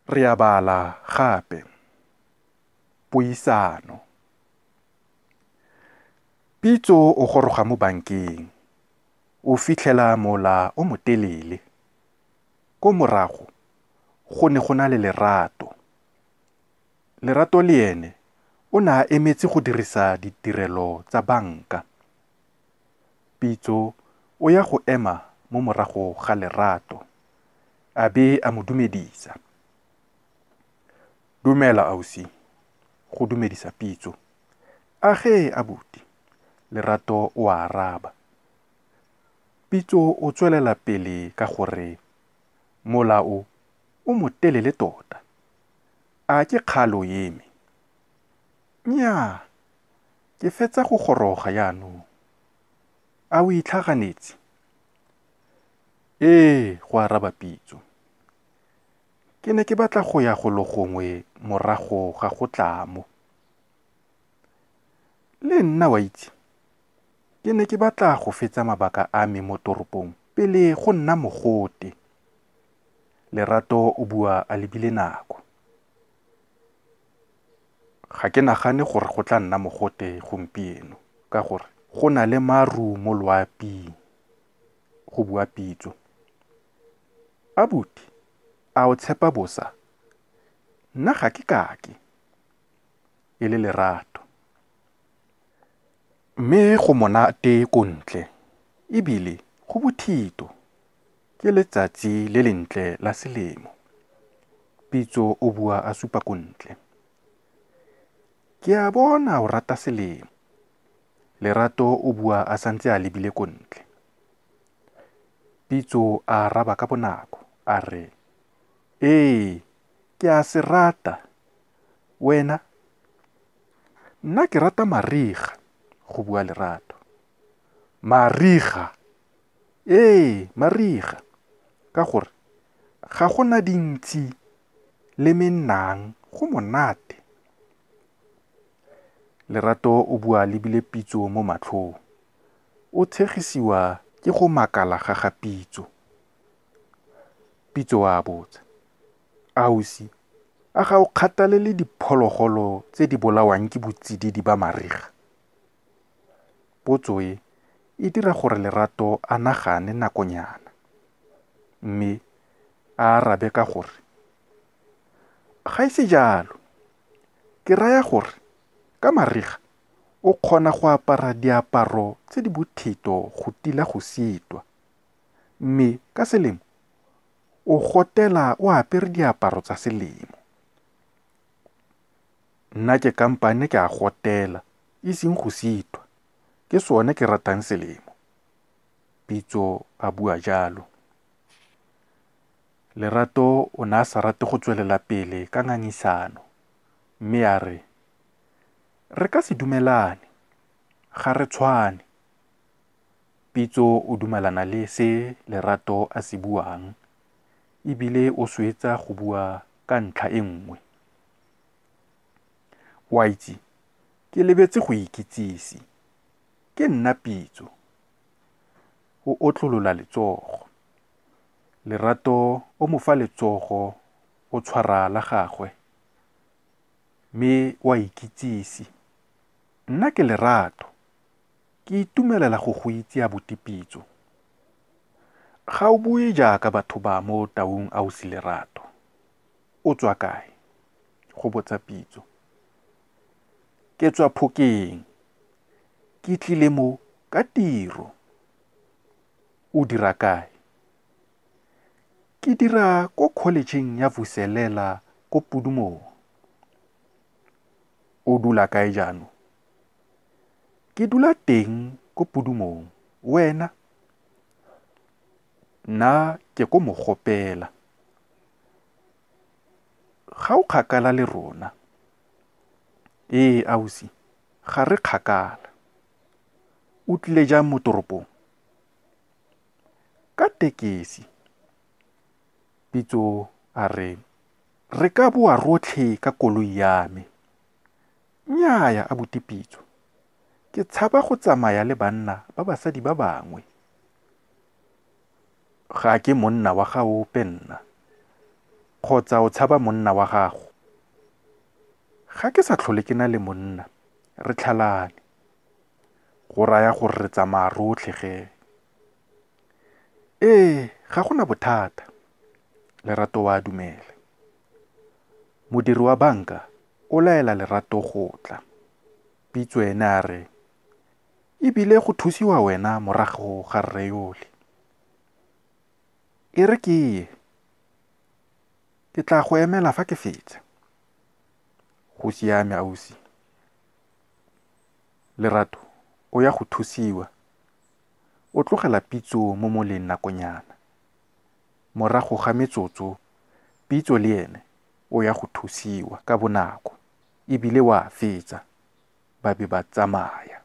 Re a bala gape. Puisano. Pitso o goroga mo bankeng. O fitlhela mola o motelele. Ko morago go ne go na le Lerato. Lerato le ene o ne a emetse go dirisa ditirelo tsa banka. Pitso o ya go ema mo morago ga Lerato a be a mo dumedisa. Dumela ausi, go dumedisa Pitso. Age abuti, Lerato o a araba. Pitso o tswelela pele ka gore mola o o motelele tota. A ke kgale o eme? Nnyaa, ke fetsa go goroga jaanong. A o itlhaganetse? Ee, go araba Pitso. Ke ne ke batla go ya golo gongwe morago ga go tla mo. Le nna wa itse, ke ne ke batla go fetsa mabaka a me mo toropong pele go nna mogote. Lerato o bua a lebile nako. Ga ke nagane gore go tla nna mogote gompieno ka gore go na le maru mo loaping, go bua Pitso. Abuti, a o tshepa bosa? Nna ga ke kake. E le Lerato. Mme go monate ko ntle, ebile go bothito. Ke letsatsi le lentle la selemo. Pitso o bua a supa ko ntle. Ke a bona o rata selemo. Lerato o bua a santse a lebile ko ntle. Pitso a araba ka bonako a re, Ee, ke a se rata. Wena? Nna ke rata mariga, go bua Lerato. Mariga? Ee, mariga. Ka gore ga go na dintshi le menang, go monate. Lerato o bua a lebile Pitso mo matlhong. O tshegisiwa ke go makala ga ga Pitso. Pitso o a botsa, Ausi, a ga o kgathalele diphologolo tse di bolawang ke botsididi ba mariga? Potso e e dira gore Lerato a nagane nakonyana. Mme a arabe ka gore, Ga e se jalo. Ke raya gore ka mariga o kgona go apara diaparo tse di bothito go tila go sitwa. Mme ka selemo o gotela o apere diaparo tsa selemo. Nna ke kampane ke a gotela e seng go sitwa. Ke sone ke ratang selemo. Pitso a bua jalo. Lerato o ne a sa rate go tswelela pele ka ngangisano mme a re, Re ka se dumelane. Ga re tshwane. Pitso o dumelana le se Lerato a se buang e bile o swetsa go bua ka ntlha e nngwe. Waitse, ke lebetse go ikitsise. Ke nna Pitso. O otlolola letsogo. Lerato o mo fa letsogo o tshwara la gagwe mme o a ikitsise. Nna ke Lerato. Ke itumelela go go itse abuti Pitso. Ga o bue jaaka batho ba mo Taung ausi Lerato. O tswa kae? Go botsa Pitso. Ke tswa Phokeng. Ke tlile mo ka tiro. O dira kae? Ke dira ko kholetšheng ya Vuselela ko Pudumong. O dula kae jaanong? Ke dula teng ko Pudumong. Wena? Nna ke ko Mogopela. Ga o kgakala le rona. Ee ausi, ga re kgakala. O tlile jang mo toropong? Ka tekesi. Pitso a re, Re ka boa rotlhe ka koloi ya me. Nnyaya abuti Pitso, ke tshaba go tsamaya le banna ba basadi ba bangwe. Ga ke monna wa ga ope nna. Kgotsa o tshaba monna wa gago? Ga ke sa tlhole ke na le monna, re tlhalane. Go raya gore re tsamaya rotlhe ge. Ee, ga go na bothata. Lerato wa dumela. Modiri wa banka o laela Lerato go tla. Pitso ene a re, E bile go thusiwa wena morago ga rre yole. E re ke ye. Ke tla go emela fa ke fetsa. Go siame ausi. Lerato o ya go thusiwa. O tlogela Pitso mo moleng nakonyana. Morago ga metsotso, Pitso le ene o ya go thusiwa ka bonako e bile wa fetsa, ba be ba tsamaya.